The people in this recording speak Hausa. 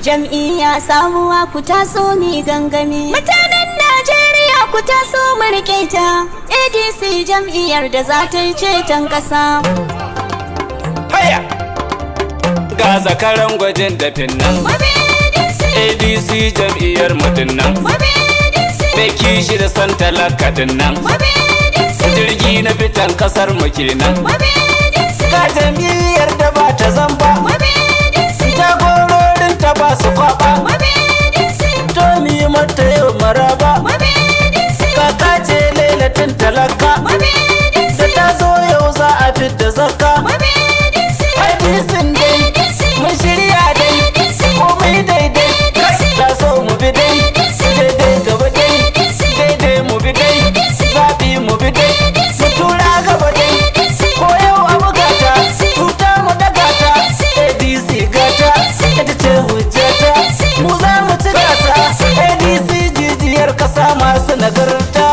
Jam'iyya sabuwa, ku taso mi gangami. Mutanen Najeriya, ku taso mu rike ta. ADC, jam'iyyar da za ta yi ceton ƙasa. Haya! Ga zakaran gwajin dafin nan. ADC, jam'iyyar mutum nan. Mai kishi da san talaka din nan. Jirgi na fitan kasar mu kenan. Ga jam'iyyar da ba ta zamba. Jagororin ta ba su kwaba. To mi mata yau maraba. Kaka ce lailatin talaka. Da ta zo yau za a fidda zakka. ADC dai, mun shirya dai, komai daidai. Ta so mu bi dai, daidai gaba dai, daidai mu bi dai, zaɓi mu bi dai, mu tura gaba dai, ko yau a bugata, tuta mu daga ta, ADC gata, ita ce hujjata, mu za mu ci gasa, ADC jijiyar kasa masu nagarta.